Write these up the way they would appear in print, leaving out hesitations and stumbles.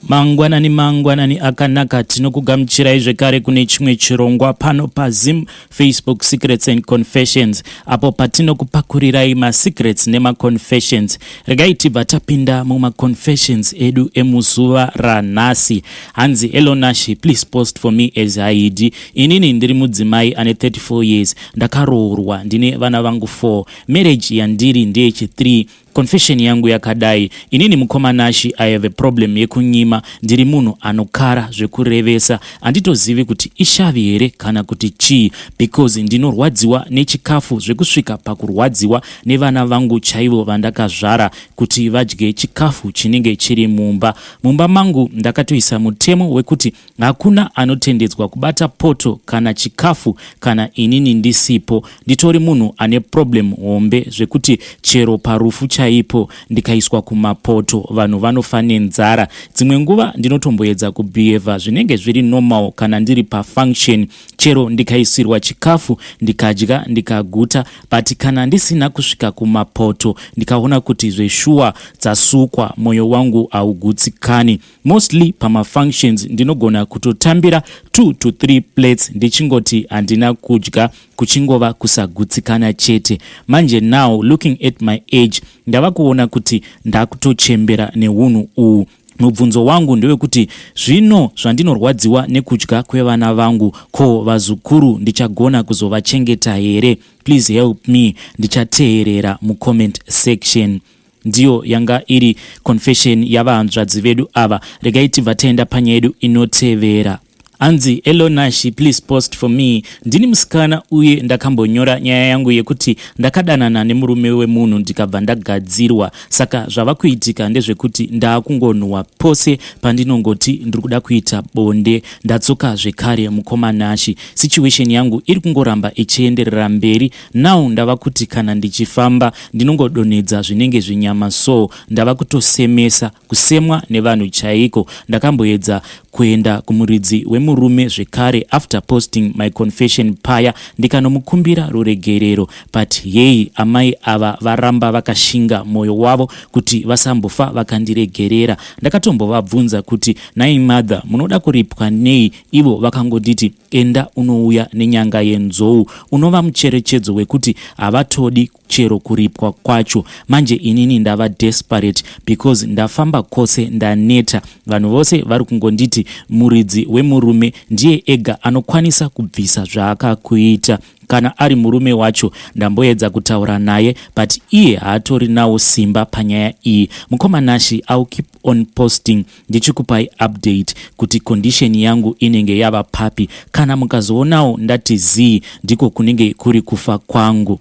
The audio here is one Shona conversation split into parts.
Mangwanani mangwanani akanaka, tinokugamuchirai zvekare kune chimwe chirongwa pano paZim Facebook Secrets and Confessions, apo patinokupakurirai masecrets nemaconfessions. Regai tibva tapinda mumaconfessions edu emuzuva ranhasi. Hanzi, "Hello Nashi, please post for me as Haidi. Inini ndiri mudzimai ane 34 years, ndakaroorwa, ndine vana vangu 4. Marriage yandiri ndeyechi3. Confession yangu yakadai: inini mukoma Nashi, I have a problem yekunyima. Ndiri munhu anokara zvekurevesa. Handitozivi kuti ishavi here kana kuti chii, because ndinorwadziwa nechikafu zvekusvika pakurwadziwa nevana vangu chaivo vandakazvara kuti vadye chikafu chinenge chiri mumba. Mumba mangu ndakatoisa mutemo wekuti hakuna anotendedzwa kubata poto kana chikafu kana inini ndisipo. Nditori munhu ane problem hombe zvekuti chero parufu chaipo ndikaiswa kumapoto, vanhu vanofa nenzara. Dzimwe nguva ndinotomboedza kubehave zvinenge zviri normal kana ndiri pafunction, chero ndikaisirwa chikafu ndikadya ndikaguta, but kana ndisina kusvika kumapoto, ndikaona kuti zveshuwa dzasukwa, mwoyo wangu haugutsikani. Mostly pamafunctions ndinogona kutotambira 2 to 3 plates ndichingoti handina kudya, kuchingova kusagutsikana chete. Manje now, looking at my age, ndava kuona kuti ndakutochembera neunhu uhu. Mubvunzo wangu ndewekuti zvino zvandinorwadziwa nekudya kwevana vangu, ko vazukuru ndichagona kuzovachengeta here? Please help me, ndichateerera mucomment section." Ndiyo yanga iri confession yavahanzvadzi vedu ava. Regai tibva taenda panyaya yedu inotevera. Anzi, "Hello Nashi, please post for me. Ndini musikana uye ndakambonyora nyaya yangu yekuti ndakadanana nemurume wemunhu ndikabva ndagadzirwa. Saka zvava kuitika ndezvekuti ndaakungonhuhwa pose pandinongoti ndiri kuda kuita bonde. Ndadzoka zvekare mukoma Nashi. Situation yangu iri kungoramba ichienderera mberi. Now ndava kuti kana ndichifamba ndinongodonhedza zvinenge zvinyama, so ndava kutosemesa, kusemwa nevanhu chaiko. Ndakamboedza kuenda kumuridzi wemurume zvekare after posting my confession paya, ndikanomukumbira ruregerero, but yei, amai ava varamba vakashinga mwoyo wavo kuti vasambofa vakandiregerera. Ndakatombovabvunza kuti, 'Nai mother, munoda kuripwa nei?' Ivo vakangonditi, 'Enda unouya nenyanga yenzou,' unova mucherechedzo wekuti havatodi chero kuripwa kwacho. Manje inini ndava desperate because ndafamba kwose, ndaneta. Vanhu vose vari kungonditi muridzi wemurume ndiye ega anokwanisa kubvisa zvaakakuita. Kana ari murume wacho, ndamboedza kutaura naye, but iye haatori nawo simba panyaya iyi. Mukoma Nashi, I'll keep on posting ndichikupai update kuti condition yangu inenge yava papi. Kana mukazoonawo ndati zii, ndiko kunenge kuri kufa kwangu."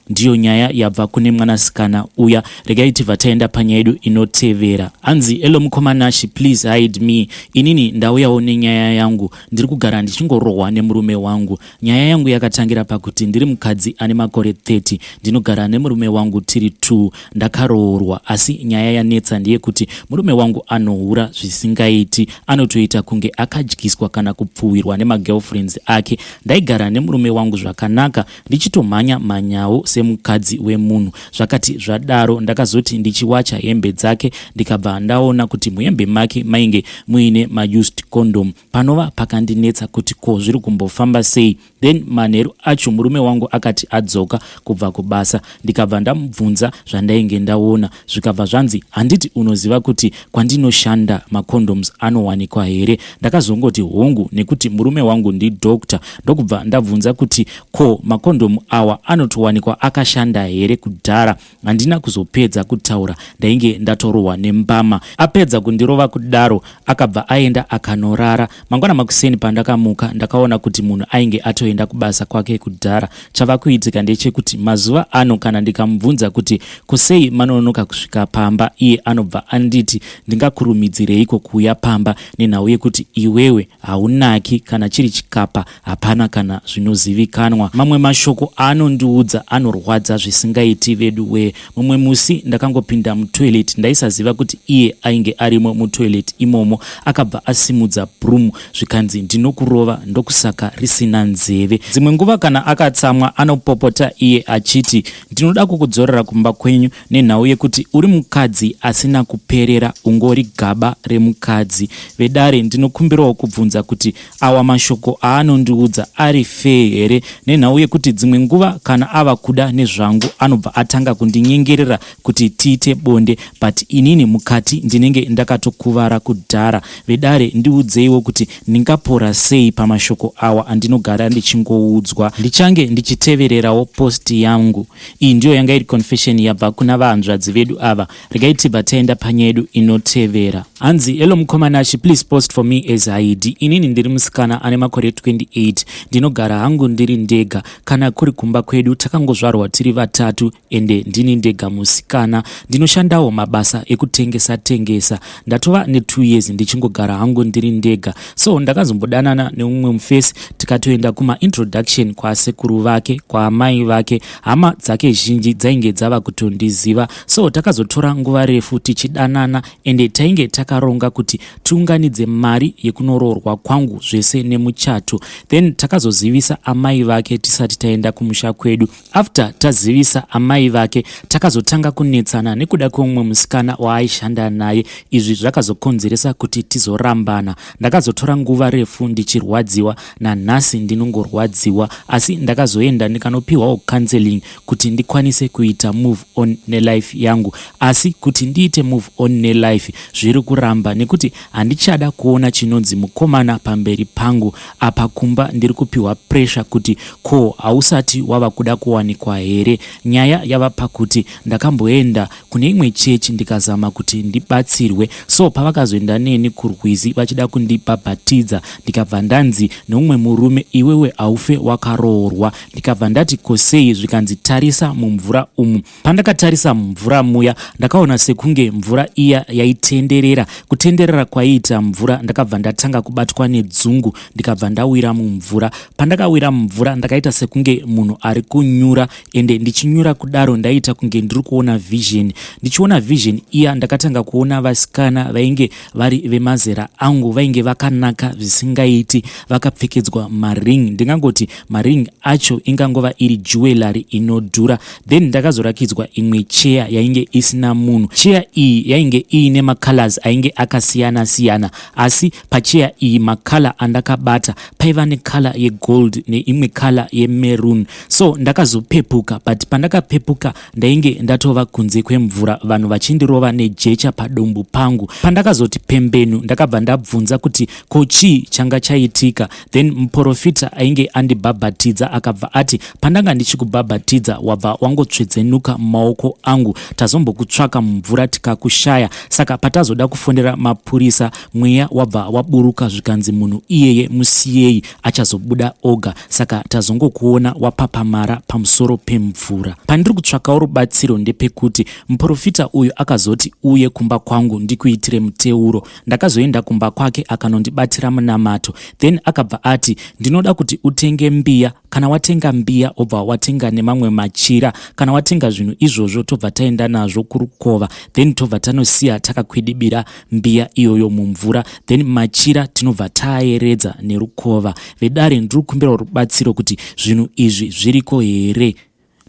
Ndiyo nyaya yabva kune mwanasikana uya. Regai tibva taenda panyaya yedu inotevera. Hanzi, "Hello mukoma Nashi, please hide me. Inini ndauyawo nenyaya yangu. Ndiri kugara ndichingorohwa nemurume wangu. Nyaya yangu yakatangira pakuti ndiri mukadzi ane makore 30, ndinogara nemurume wangu, tiri 2, ndakaroorwa. Asi nyaya yanetsa ndeyekuti murume wangu anohura zvisingaiti, anotoita kunge akadyiswa kana kupfuwirwa nemagirlfriends ake. Ndaigara nemurume wangu zvakanaka, ndichitomhanya mhanyawo semukadzi wemunhu. Zvakati zvadaro, ndakazoti ndichiwacha hembe dzake, ndikabva ndaona kuti muhembe make mainge muine maused condom, panova pakandinetsa kuti ko zviri kumbofamba sei. Then manheru acho murume wangu akati adzoka kubva kubasa, ndikabva ndamubvunza zvandainge ndaona, zvikabva zvanzi, 'Handiti unoziva kuti kwandinoshanda macondoms anowanikwa here?' Ndakazongoti hongu, nekuti murume wangu ndidoctor. Ndokubva ndabvunza kuti ko makondomu awa anotowanikwa akashanda here kudhara? Handina kuzopedza kutaura, ndainge ndatorohwa nembama. Apedza kundirova kudaro, akabva aenda akanorara. Mangwana makuseni pandakamuka, ndakaona kuti munhu ainge atoenda kubasa kwake kudhara. Chava kuitika ndechekuti mazuva ano kana ndikamubvunza kuti kusei manonoka kusvika pamba, iye anobva anditi, 'Ndingakurumidzireiko kuuya pamba nenhau yekuti iwewe haunaki, kana chiri chikapa hapana kana zvinozivikanwa?' Mamwe mashoko aanondiudza anorwadza zvisingaiti vedu wee. Mumwe musi ndakangopinda mutoilet, ndaisaziva kuti iye ainge arimo mutoilet imomo. Akabva asimudza broom, zvikanzi, 'Ndinokurova, ndokusaka risina nzeve.' nzeve. Dzimwe nguva kana akatsamwa anopopota iye achiti ndinoda kukudzorera kumba kwenyu nenhau yekuti uri mukadzi asina kuperera ungori gaba remukadzi. Vedare ndinokumbirawo kubvunza kuti awa mashoko aanondiudza ari fair here nenhau yekuti dzimwe nguva kana ava kuda nezvangu anobva atanga kundinyengerera kuti tiite bonde but inini mukati ndinenge ndakatokuvara kudhara. Vedare ndiudzeiwo kuti ndingapora sei pamashoko awa andinogara ndichingoudzwa. Ndichange ndichitevererawo post yangu. Iyi ndiyo yanga iri confession yabva kuna vahanzvadzi vedu ava. Regai tibva taenda panyaya yedu inotevera. Hanzi hello mukoma Nashy, please post for me as Haidi. Inini ndiri musikana ane makore 28. Ndinogara hangu ndiri ndega. Kana kuri kumba kwedu takangozvarwa tiri vatatu ende ndini ndega musikana. Ndinoshandawo mabasa ekutengesa tengesa. Ndatova ne 2 years ndichingogara hangu ndiri ndega. So ndakazombodanana neumwe mufesi tikatoenda kuma introduction kwasekuru vake, kwaamai vake. Hama dzake zhinji dzainge dzava kutondiziva. So takazotora nguva refu tichidanana ende tainge takaronga kuti tiunganidze mari yekunoroorwa kwangu zvese nemuchato. Then takazozivisa amai vake tisati taenda kumusha kwedu. After tazivisa amai vake takazotanga kunetsana nekuda kweumwe musikana waaishanda naye. Izvi zvakazokonzeresa kuti tizorambana. Ndakazotora nguva refu ndichirwadziwa, nanhasi ndinongorwadziwa, asi ndakazoenda ndikanopiwawo counseling kuti ndikwanise kuita move on nelife yangu. Asi kuti ndiite move on nelife zviri kuramba nekuti handichada kuona chinonzi mukomana pamberi pangu. Apa kumba ndiri kupiwa pressure kuti ko hausati wava kuda kuwanikwa here. Nyaya yava pakuti ndakamboenda kune imwe chechi ndikazama kuti ndibatsirwe. So pavakazoenda neni kurwizi vachida kundibhabhatidza ndikabva ndanzi neumwe murume iwewe haufe wakaroorwa. Ndikabva ndati ko sei, zvikanzi tarisa mumvura umu. Pandakatarisa mumvura muya ndakaona sekunge mvura iya yaitenderera. Kutenderera kwaiita mvura ndakabva ndatanga kubatwa nedzungu ndikabva ndawira mumvura. Pandakawira mumvura ndakaita sekunge munhu ari kunyura ende ndichinyura kudaro ndaiita kunge ndiri kuona vision. Ndichiona vision iya ndakatanga kuona vasikana vainge vari vemazera angu vainge vakanaka zvisingaiti vakapfekedzwa maring. Ndingangoti maring acho ingangova iri jewelry inodhura. Then ndakazorakidzwa imwe chair yainge isina munhu. Chair iyi yainge iine macolors ainge akasiyana siyana, asi pachair iyi makala andakabata paiva necolour yegold neimwe colour yemaroon. So ndakazopepuka, but pandakapepuka ndainge ndatova kunze kwemvura, vanhu vachindirova nejecha padumbu pangu. Pandakazoti pembenu ndakabva ndabvunza kuti ko chii changa chaitika. Then muprofita ainge andibhabhatidza akabva ati pandanga ndichikubhabhatidza wabva wangotsvedzenuka mumaoko angu, tazombokutsvaka mumvura tikakushaya. Saka patazoda kufonera mapurisa mweya wabva waburuka, zvikanzi munhu iyeye musiyei achazobuda oga. Saka tazongokuona wapapamara pamusoro pemvura. Pandiri kutsvakawo rubatsiro ndepekuti muprofita uyu akazoti uye kumba kwangu ndikuitire muteuro. Ndakazoenda kumba kwake akanondibatira munamato. Then akabva ati ndinoda kuti utenge mbiya. Kana watenga mbiya obva watenga nemamwe machira. Kana watenga zvinhu izvozvo tobva taenda nazvo kurukova. Then tobva tanosiya takakwidibira mbiya iyoyo mumvura. Then machira tinobva taayeredza nerukova. Vedare ndiri kukumbira rubatsiro kuti zvinhu izvi zviriko here.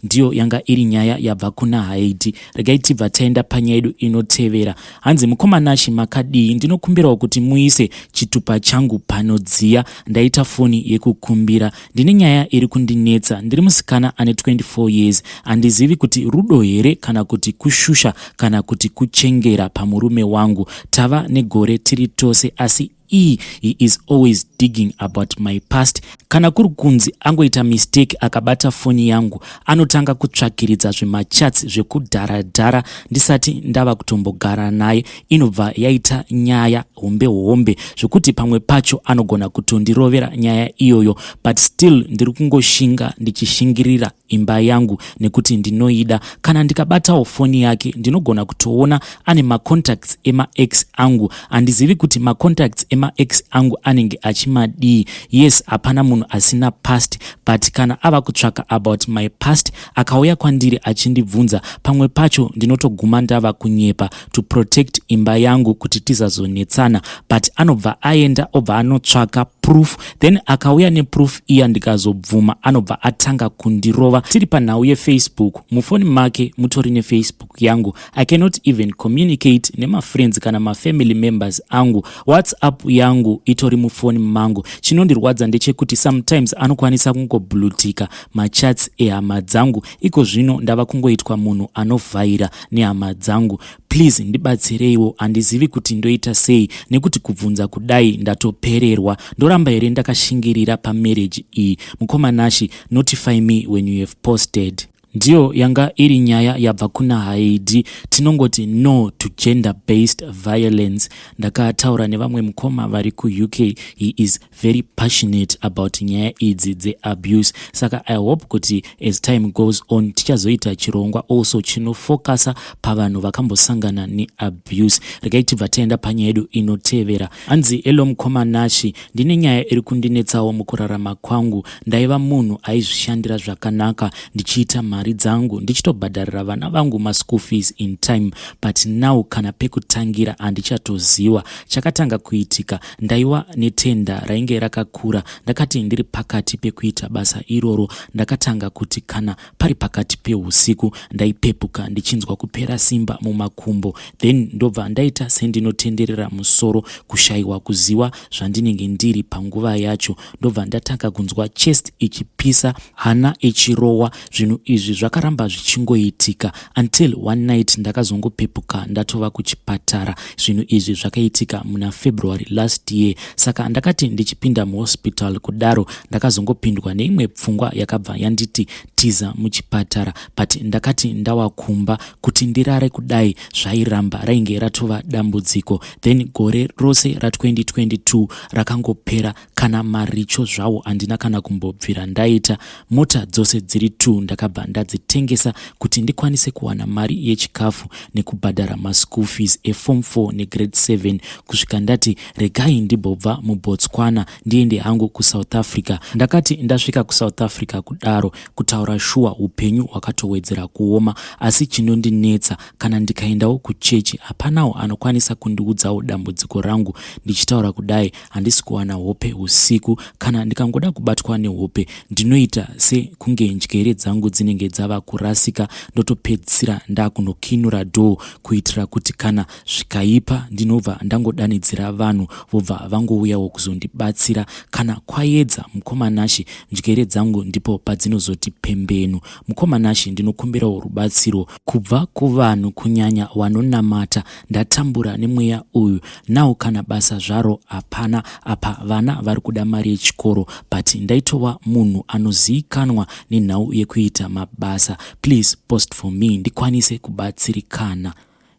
Ndiyo yanga iri nyaya yabva kuna Haidi. Regai tibva taenda panyaya yedu inotevera. Hanzi mukoma Nashy makadii, ndinokumbirawo kuti muise chitupa changu panodziya. Ndaita foni yekukumbira. Ndine nyaya iri kundinetsa. Ndiri musikana ane 24 years. Handizivi kuti rudo here kana kuti kushusha kana kuti kuchengera pamurume wangu. Tava negore tiri tose asi he is always digging about my past. Kana kuri kunzi angoita mistake akabata foni yangu anotanga kutsvakiridza zvimachats zvekudharadhara ndisati ndava kutombogara naye. Inobva yaita nyaya hombe hombe zvekuti pamwe pacho anogona kutondirovera nyaya iyoyo, but still ndiri kungoshinga ndichishingirira imba yangu nekuti ndinoida. Kana ndikabatawo foni yake ndinogona kutoona ane macontacts emaex angu. Handizivi kuti macontacts emaex angu anenge achimadii. Yes, hapana munhu asina past, but kana ava kutsvaka about my past akauya kwandiri achindibvunza, pamwe pacho ndinotoguma ndava kunyepa to protect imba yangu kuti tisazonetsana, but anobva aenda obva anotsvaka proof. Then akauya neproof iya, ndikazobvuma, anobva atanga kundirova. Tiri panhau yeFacebook, mufoni make mutori neFacebook yangu. I cannot even communicate nemafriends kana mafamily members angu. WhatsApp yangu itori mufoni mangu. Chinondirwadza ndechekuti sometimes anokwanisa kungoblutika machats ehama dzangu. Iko zvino ndava kungoitwa munhu anovhaira nehama dzangu. Please ndibatsireiwo, handizivi kuti ndoita sei, nekuti kubvunza kudai ndatopererwa. Ndoramba here ndakashingirira pamarriage iyi? Mukoma Nashi, notify me when you have posted. Ndiyo yanga iri nyaya yabva kuna Haidi. Tinongoti no to gender based violence. Ndakataura nevamwe mukoma vari kuUK. He is very passionate about nyaya idzi dzeabuse, saka I hope kuti as time goes on tichazoita chirongwa also chinofocusa pavanhu vakambosangana neabuse. Regai tibva taenda panyaya yedu inotevera. Hanzi, "Hello mukoma Nashi, ndine nyaya iri kundinetsawo mukurarama kwangu. Ndaiva munhu aizvishandira zvakanaka, ndichiita mari dzangu, ndichitobhadharira vana vangu maschool fees in time, but now kana pekutangira handichatoziva. Chakatanga kuitika, ndaiva netender rainge rakakura. Ndakati ndiri pakati pekuita basa iroro, ndakatanga kuti kana pari pakati peusiku ndaipepuka ndichinzwa kupera simba mumakumbo, then ndobva ndaita sendinotenderera musoro, kushayiwa kuziva zvandinenge ndiri panguva yacho. Ndobva ndatanga kunzwa chest ichipisa, hana ichirowa. Zvinhu izvi zvakaramba zvichingoitika until one night ndakazongopepuka ndatova kuchipatara. Zvinhu izvi zvakaitika muna February last year. Saka ndakati ndichipinda muhospital kudaro, ndakazongopindwa neimwe pfungwa yakabva yanditi tiza muchipatara. But ndakati ndawa kumba kuti ndirare kudai, zvairamba, rainge ratova dambudziko. Then gore rose ra2022 rakangopera, kana maricho zvawo handina kana kumbobvira ndaita. Mota dzose dziri 2 ndakabva ndadzitengesa kuti ndikwanise kuwana mari yechikafu nekubhadhara maschool fees eform 4 negrade 7, kusvika ndati regai ndimbobva muBotswana ndiende hangu kuSouth Africa. Ndakati ndasvika kuSouth Africa kudaro, kutaura shuwa, upenyu hwakatowedzera kuoma. Asi chinondinetsa, kana ndikaendawo kuchechi, hapanawo anokwanisa kundiudzawo dambudziko rangu. Ndichitaura kudai, handisi kuwana hope usiku. Kana ndikangoda kubatwa nehope, ndinoita sekunge njere dzangu dzinenge dzava kurasika. Ndotopedzisira ndakunokinura door kuitira kuti kana zvikaipa ndinobva ndangodanidzira vanhu, vobva vangouyawo kuzondibatsira. Kana kwaedza, mukoma Nashi, njere dzangu ndipo padzinozoti pembenu. Mukoma Nashi, ndinokumbirawo rubatsiro kubva kuvanhu, kunyanya vanonamata. Ndatambura nemweya uyu now, kana basa zvaro hapana. Apa vana vari kuda mari yechikoro, but ndaitova munhu anozivikanwa nenhau yekuita mabasa. Please post for me ndikwanise kubatsirikana."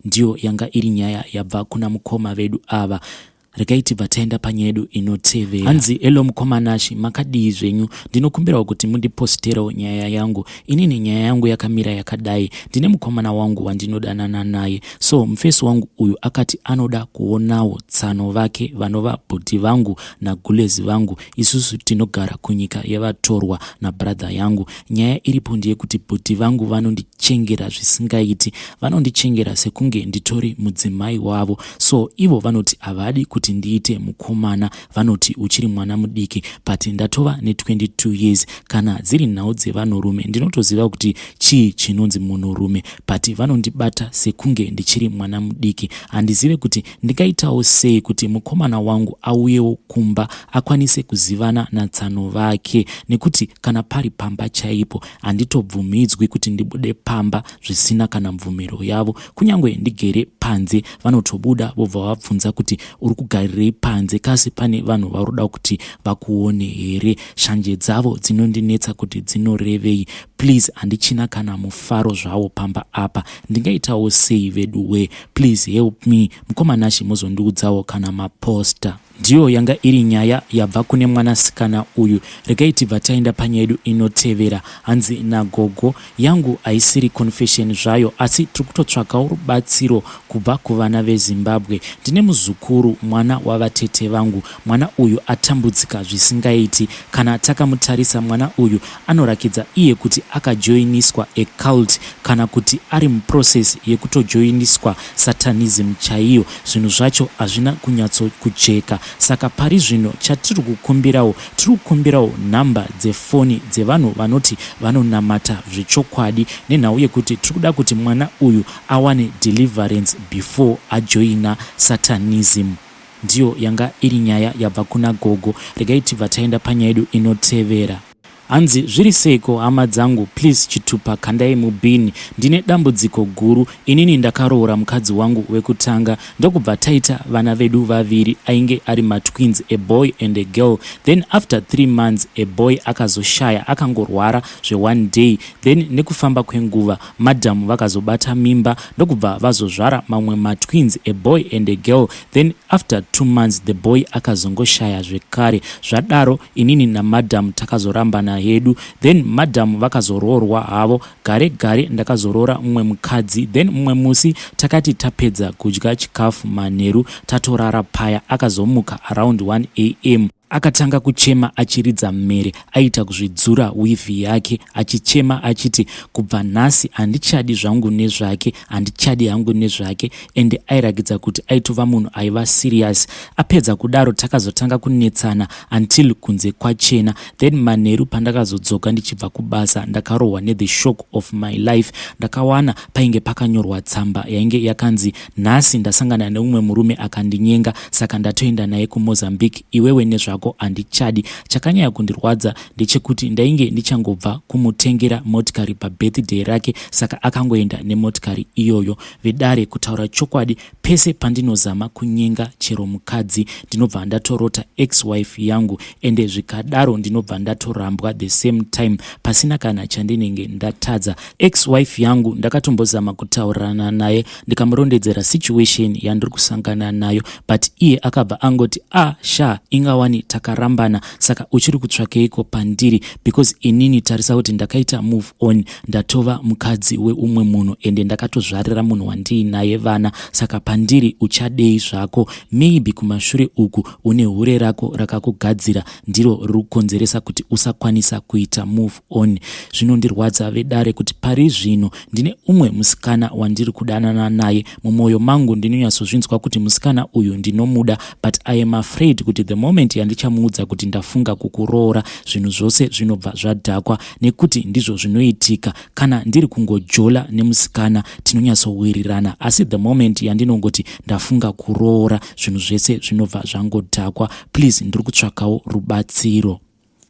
Ndiyo yanga iri nyaya yabva kuna mukoma vedu ava. Regai tibva taenda panyaya yedu inotevera. Hanzi, "Hello mukoma Nashi, makadii zvenyu? Ndinokumbirawo kuti mundiposterawo nyaya yangu. Inini nyaya yangu yakamira yakadai. Ndine mukomana wangu wandinodanana naye. So mufesi wangu uyu akati anoda kuonawo tsano vake, vanova bhudhi vangu nagulezi vangu. Isusu tinogara kunyika yevatorwa nabrother yangu. Nyaya iripo ndeyekuti bhudhi vangu vanondichengera zvisingaiti. Vanondichengera sekunge nditori mudzimai wavo. So ivo vanoti havadi kuti ndiite mukomana, vanoti uchiri mwana mudiki, but ndatova ne22 years. Kana dziri nhau dzevanhurume, ndinotoziva kuti chii chinonzi munhurume, but vanondibata sekunge ndichiri mwana mudiki. Handizive kuti ndingaitawo sei kuti mukomana wangu auyewo kumba akwanise kuzivana natsano vake, nekuti kana pari pamba chaipo handitobvumidzwi kuti ndibude pamba zvisina kana mvumiro yavo. Kunyange ndigere panze, vanotobuda vobva vabvunza kuti uri kugarirei panze, kasi pane vanhu vari kuda kuti vakuone here? Shanje dzavo dzinondinetsa kuti dzinorevei. Please, handichina kana mufaro zvawo pamba apa. Ndingaitawo sei vedu we? Please help me, mukoma Nashi. Muzondiudzawo kana maposta." Ndiyo yanga iri nyaya yabva kune mwanasikana uyu. Regai tibva taenda panyaya yedu inotevera. Hanzi nagogo, "Yangu haisiri confession zvayo, asi tiri kutotsvakawo rubatsiro kubva kuvana veZimbabwe. Ndine muzukuru, mwana wavatete vangu. Mwana uyu atambudzika zvisingaiti. Kana takamutarisa, mwana uyu anorakidza iye kuti akajoiniswa acult, kana kuti ari muprocess yekutojoiniswa satanism chaiyo. Zvinhu zvacho hazvina kunyatsokujeka. Saka pari zvino chatiri kukumbirawo, tiri kukumbirawo nhamba dzefoni dzevanhu vanoti vanonamata zvechokwadi nenhau yekuti tiri kuda kuti mwana uyu awane deliverance before ajoina satanism. Ndiyo yanga iri nyaya yabva kuna gogo. Regai tibva taenda panyaya yedu inotevera. Hanzi zviri seiko hama dzangu please chitupa kandai mubin ndine dambudziko guru inini ndakaroora mukadzi wangu wekutanga ndokubva taita vana vedu vaviri ainge ari matwins a boy and a girl then after 3 months a boy akazoshaya akangorwara zveone day then nekufamba kwenguva madam vakazobata mimba ndokubva vazozvara mamwe matwins a boy and a girl then after 2 months the boy akazongoshaya zvekare zvadaro inini namadam takazorambana hedu then madam vakazoroorwa havo gare gare ndakazoroora mumwe mukadzi then mumwe musi takati tapedza kudya chikafu manheru tatorara paya akazomuka around 1 am akatanga kuchema achiridza mhere aita kuzvidzura wivhi yake achichema achiti kubva nhasi handichadi zvangu nezvake handichadi hangu nezvake ende airakidza kuti aitova munhu aiva serious apedza kudaro takazotanga kunetsana until kunze kwachena then manheru pandakazodzoka ndichibva kubasa ndakarohwa nethe shock of my life ndakawana painge pakanyorwa tsamba yainge yakanzi nhasi ndasangana neumwe murume akandinyenga saka ndatoenda naye kumozambique iwewe nezvako handichadi chakanyanya kundirwadza ndechekuti ndainge ndichangobva kumutengera motikari pabirthday rake saka akangoenda nemotikari iyoyo vedare kutaura chokwadi pese pandinozama kunyenga chero mukadzi ndinobva ndatorota ex wife yangu ende zvikadaro ndinobva ndatorambwa the same time pasina kana chandinenge ndatadza ex wife yangu ndakatombozama kutaurirana naye ndikamurondedzera situation yandiri kusangana nayo but iye akabva angoti a ah, sha ingawani takarambana saka uchiri kutsvakeiko pandiri because inini tarisa kuti ndakaita move on ndatova mukadzi weumwe munhu ende ndakatozvarira munhu wandiinaye vana saka pandiri uchadei zvako maybe kumashure uku une hure rako rakakugadzira ndiro riri kukonzeresa kuti usakwanisa kuita move on zvinondirwadza vedare kuti pari zvino ndine umwe musikana wandiri kudanana naye mumwoyo mangu ndinonyatsozvinzwa kuti musikana uyu ndinomuda but I am afraid kuti the moment yandichamuudza kuti ndafunga kukuroora zvinhu zvose zvinobva zvadhakwa nekuti ndizvo zvinoitika kana ndiri kungojola nemusikana tinonyatsowirirana asi the moment yandinongoti ndafunga kuroora zvinhu zvese zvinobva zvangodhakwa please ndiri kutsvakawo rubatsiro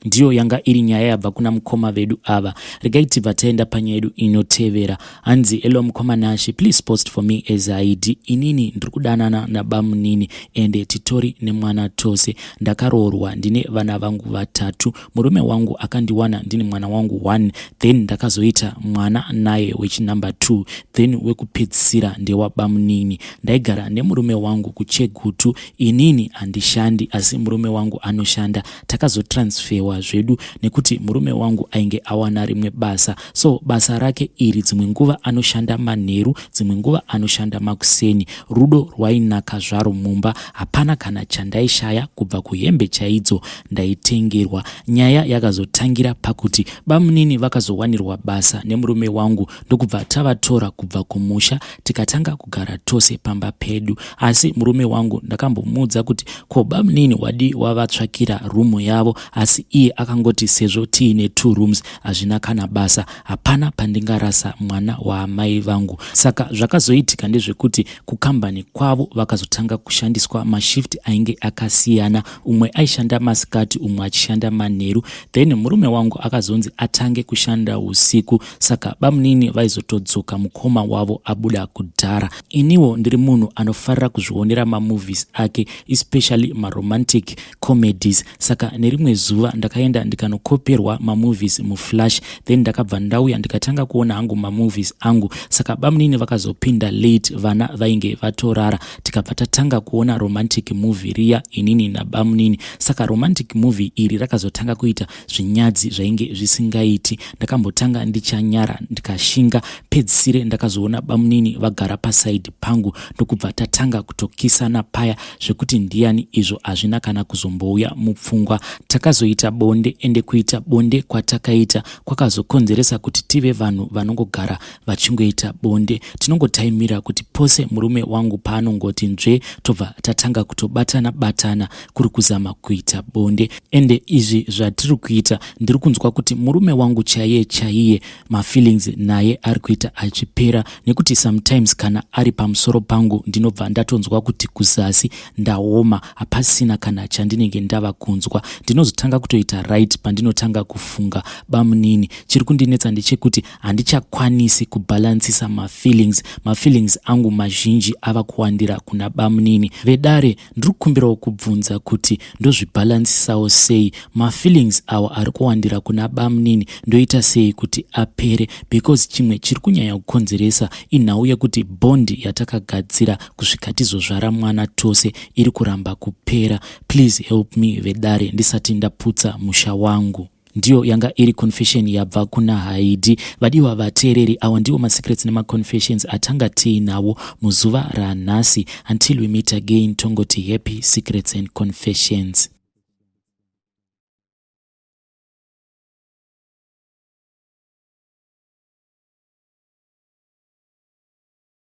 ndiyo yanga iri nyaya yabva kuna mukoma vedu ava regai tibva taenda panyaya yedu inotevera hanzi hello mukoma Nashe please post for me as id inini ndiri kudanana nabamunini ende titori nemwana tose ndakaroorwa ndine vana vangu vatatu murume wangu akandiwana ndine mwana wangu 1 then ndakazoita mwana naye wechinumber 2 then wekupedzisira ndewabamunini ndaigara nemurume wangu kuchegutu inini handishandi asi murume wangu anoshanda takazotransferwa zvedu nekuti murume wangu ainge awana rimwe basa so basa rake iri dzimwe nguva anoshanda manheru dzimwe nguva anoshanda makuseni rudo rwainaka zvaro mumba hapana kana chandaishaya kubva kuhembe chaidzo ndaitengerwa nyaya yakazotangira pakuti bamunini vakazowanirwa basa nemurume wangu ndokubva tavatora kubva kumusha tikatanga kugara tose pamba pedu asi murume wangu ndakambomuudza kuti ko bamunini wadi wavatsvakira rumu yavo asi iye akangoti sezvo tiine two rooms hazvina kana basa hapana pandingarasa mwana waamai vangu saka zvakazoitika ndezvekuti kukambani kwavo vakazotanga kushandiswa mashift ainge akasiyana umwe aishanda masikati umwe achishanda manheru then murume wangu akazonzi atange kushanda usiku saka bamunini vaizotodzoka mukoma wavo abuda kudhara iniwo ndiri munhu anofarira kuzvionera mamovies ake especially maromantic comedies saka nerimwe zuva ndakaenda ndikanokoperwa mamovies muflash then ndakabva ndauya ndikatanga kuona hangu mamovies angu saka bamunini vakazopinda late vana vainge vatorara tikabva tatanga kuona romantic movie riya inini nabamunini saka romantic movie iri rakazotanga kuita zvinyadzi zvainge zvisingaiti ndakambotanga ndichanyara ndikashinga pedzisire ndakazoona bamunini vagara pasaidi pangu ndokubva tatanga kutokisana paya zvekuti ndiani izvo hazvina kana kuzombouya mupfungwa takazoita bonde, ende kuita bonde kwatakaita kwakazokonzeresa kuti tive vanhu vanongogara vachingoita bonde. Tinongotaimira kuti pose murume wangu paanongoti nzve, tobva tatanga kutobatana batana kuri kuzama kuita bonde. Ende izvi zvatiri kuita, ndiri kunzwa kuti murume wangu chaiye chaiye mafeelings naye ari kuita achipera, nekuti sometimes kana ari pamusoro pangu ndinobva ndatonzwa kuti kuzasi ndaoma, hapasina kana chandinenge ndava kunzwa. Ndinozotanga kutoita right pandinotanga kufunga bamunini. Chiri kundinetsa ndechekuti handichakwanisi kubhalansisa mafeelings. Mafeelings angu mazhinji ava kuwandira kuna bamunini. Vedare, ndiri kukumbirawo kubvunza kuti ndozvibhalansisawo sei mafeelings awa ari kuwandira kuna bamunini? Ndoita sei kuti apere? Because chimwe chiri kunyanya kukonzeresa inhau yekuti bond yatakagadzira kusvika tizozvara mwana tose iri kuramba kupera. Please help me, vedare, ndisati ndaputsa musha wangu. Ndiyo yanga iri confession yabva kuna Haidi. Vadiwa vateereri, awa ndiwo masecrets nemaconfessions atanga tiinawo muzuva ranhasi. Until we meet again, tongoti happy secrets and confessions.